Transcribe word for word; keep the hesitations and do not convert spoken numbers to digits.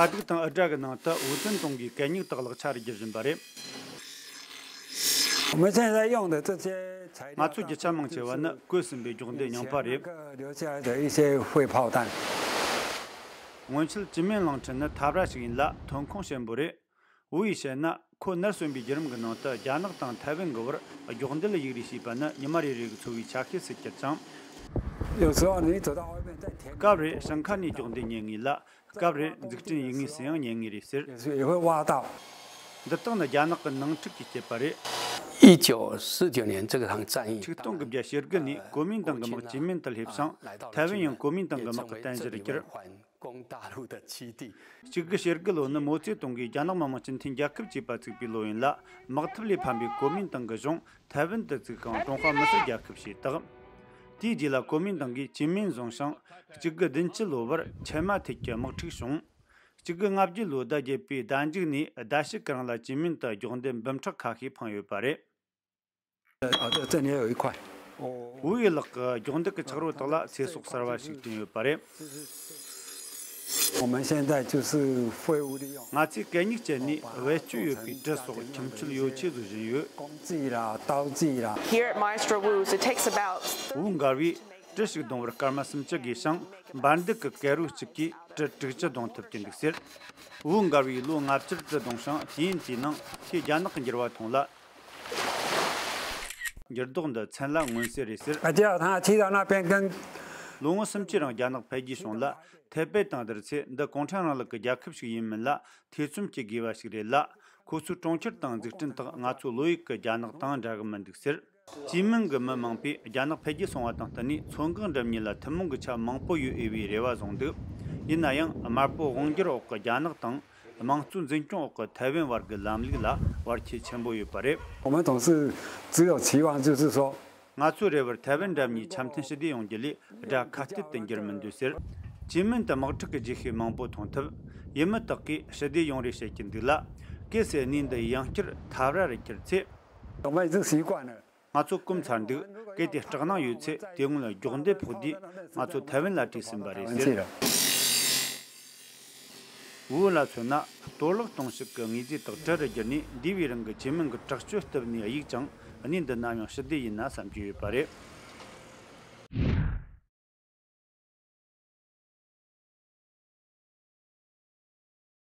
དྲ་སྒྲིག་དང་འུར་སྒྲ་གི་ནང་དུ་འུར་བརྫུན་གཏོང་གིས་གད་སྙིགས་དག་ལག་ཆ་རུ་བསྒྱུར་བཞིན་པ་རེད། 我们现在用的这些材料 ང་ཚོ་རྒྱུ་ཆ་མང་ཆེ་བ་ནི་བཀོལ་ཟིན་པའི་སྒྱོགས་མདེལ་རྙིང་པ་རེད། 留下来的一些废炮弹。 སྔོན་ཆད་ཅིན་མིན་གླིང་ཕྲན་ནི་འཐབ་ར་ཞིག་ཡིན་ལ། ཐོན་ཁུངས་ཞན་པོ་རེད། ཝུའུ་ཡིས་བཤད་ན། ཁོ་ནར་སོན་པའི་བརྒྱུད་རིམ་གྱི་ནང་དུ་རྒྱ་ནག་དང་ཐའེ་ཝན་གྱི་བར་སྒྱོགས་མདེལ་ཡིག་རིས་ཞེས་པ་ནི་ཉི་མ་རེ་རེ་གི་འཚོ་བའི་ཆ་ཤས་སུ་གྱུར་ཅིང་། 有时候你走到外面，在田里 སྐབས་རེ་ཞིང་ཁ་ནས་སྒྱོགས་མདེལ་རྙེད་ངེས་ལ། སྐབས་རེ་འཛུགས་སྐྲུན་ཡིག་ངོས་སུ་ཡང་རྙེད་ངེས་རེད་ཟེར། 也是也会挖到。 འདི་དག་ནི་རྒྱ་ནག་གི་ནང་འཁྲུག་གིས་བསྐྱེད་པ་རེད། 一九四九年这场战役， ཆིག་སྟོང་དགུ་བརྒྱ་བཞི་བཅུ་ནས་གོ་མིན་ཏང་གི་དམག་ཇི་མིན་དུ་སླེབས་ཤིང་། ཐའེ་ཝན་ཡང་གོ་མིན་ཏང་གི་དམག་གི་རྟེན་གཞིར་གྱུར། 攻大陆的基地。 གཅིག་དགུ་བཞི་དགུ་ལོ་ནི་མའོ་ཙེ་ཏུང་གིས་རྒྱ་ནག་མི་དམངས་སྤྱི་མཐུན་རྒྱལ་ཁབ་ཅེས་པ་བཙུགས་པའི་ལོ་ཡིན་ལ། དམག་འཐབ་ལས་ཕམ་པའི་གོ་མིན་ཏང་གི་གཞུང་ཐའེ་ཝན་དུ་བཙུགས་ཤིང་ཀྲུང་ཧྭ་མི་སེར་རྒྱལ་ཁབ་ཞེས་བཏགས། དེའི་རྗེས་ལ་གོ་མིན་ཏང་གིས་ཅིན་མིན་བཟུང་ཞིང་། གཅིག་དགུ་བདུན་ཅུ་ལོ་བར་ཆེན་མ་ཐེད་ཀྱི་དམག་འཁྲུག་བྱུང་། གཅིག་དགུ་ལྔ་བརྒྱད་ལོའི་ཟླ་བརྒྱད་པའི་ཟླ་མཇུག་ནས་ཟླ་ཕྱེད་ཀྱི་རིང་ལ་ཅིན་མིན་དུ་སྒྱོགས་མདེལ་འབུམ་ཕྲག་ཁ་ཤས་འཕངས་ཡོད་པ་རེད། 哦，这这里也有一块。 ཝུའུ་ཡི་ལག་གི་སྒྱོགས་མདེལ་གྱི་ཆག་རོ་དག་ལ་ཚེ་སྲོག་གསར་བ་ཞིག་བསྐྲུན་ཡོད་པ་རེད། 我们现在就是废物利用。 ང་ཚོས་གད་སྙིགས་སྤྱད་ནས་བེད་སྤྱོད་ཡོད་པའི་གྲི་སོགས་ཁྱིམ་སྤྱོད་ཡོ་ཆས་བཟོ་བཞིན་ཡོད། 工具啦、刀具啦。 Here at Maestro Wu's, it takes about ཝུའུ་མགར་བས་གྲི་ཞིག་རྡུང་བར་སྐར་མ་སུམ་ཅུ་དགོས་ཤིང་། འབར་མདེལ་གྱི་ཀེ་རོ་གཅིག་གིས་གྲི་དྲུག་ཅུ་རྡུང་ཐུབ་ཀྱི་འདུག་ཟེར། ཝུའུ་མགར་བས་ལོ་ལྔ་བཅུར་གྲི་རྡུང་ཞིང་། དུས་ཡུན་དེའི་ནང་ཁོས་རྒྱ་ནག་གི་འགྱུར་བ་མཐོང་ལ། འགྱུར་ལྡོག་འདི་མཚན་ལ་མངོན་གསལ་རེད་ཟེར། 啊，第二趟去到那边跟 ལོ་ངོ་སུམ་ཅུའི་རིང་རྒྱ་ནག་འཕེལ་རྒྱས་བྱུང་ལ། ཐའེ་པེ་དང་དེར་ཚེ་འདི་གུང་ཁྲན་རིང་ལུགས་ཀྱི་རྒྱལ་ཁབ་ཞིག་ཡིན་མིན་ལ་ཐེ་ཚོམ་སྐྱེ་དགོས་པ་ཞིག་རེད་ལ། ཁོ་ཚོའི་གྲོང་ཁྱེར་དང་འཛུགས་སྐྲུན་དག་ང་ཚོ་བློ་ཡུལ་གྱི་རྒྱ་ནག་དང་འདྲ་གི་མི་འདུག་ཟེར། ཅིན་མིན་གྱི་མི་མང་པོས་རྒྱ་ནག་འཕེལ་རྒྱས་སོང་བ་དང་བསྟུན་ནས་མཚོ་འགག་འགྲིམ་མཁན་ལ་ཐུན་མོང་གི་ཆ་མང་པོ་ཡོད་འོས་པའི་རེ་བ་བཟུང་འདུག་ཡིན་ན་ཡང་། དམར་པོ་དབང་སྒྱུར་འོག་གི་རྒྱ་ནག་དང་། དམངས་གཙོའི་འཛིན་སྐྱོང་འོག་གི་ཐའེ་ཝན་བར་གྱི་ལམ་ལུགས་ལ་བར་ཁྱད་ཆེན་པོ་ཡོད་པ་རེད། 我们总是只有期望，就是说 ང་ཚོའི་རེ་བར་ཐའེ་ཝན་འདྲ་མིན་འཆམ་མཐུན་ཞི་བདེ་ཡོང་རྒྱུ་ལས་དགྲ་ཁ་གཏད་དུ་འགྱུར་མི་འདོད་ཟེར། ཅིན་མིན་དུ་དམག་འཁྲུག་གི་རྗེས་ཤུལ་མང་པོ་མཐོང་ཐུབ། ཡུལ་མི་དག་གིས་ཞི་བདེ་ཡོང་རེ་བྱེད་ཀྱི་འདུག་ལ། གལ་སྲིད་གནས་འདི་ཡང་བསྐྱར་འཐབ་ར་རུ་གྱུར་ཚེ། 我们已经习惯了。 ང་ཚོ་གོམས་ཚར་འདུག་གལ་ཏེ་སྐྲག་སྣང་ཡོད་ཚེ། དེ་སྔོན་ལ་སྒྱོགས་མདེལ་ཕོག་དུས་ང་ཚོ་ཐའེ་ཝན་ལ་བྲོས་ཟིན་པ་རེད་ཟེར། ཝུའུ་ལ་མཚོན་ན། གཏོར་བརླག་གཏོང་ཕྱོགས་ཀྱི་དངོས་རྫས་དག་གྲལ་རུ་བསྒྱུར་ནས། འདས་པའི་རིང་གི་ཅིན་མིན་གྱི་དྲག་སྤྱོད་བཏུབ་ནས་གཡུགས་ཀྱང་། གནས་འདི་ནམ་ཡང་ཞི་བདེ་ཡིན་ན་བསམ་རྒྱུ་ཡོད་པ་རེད།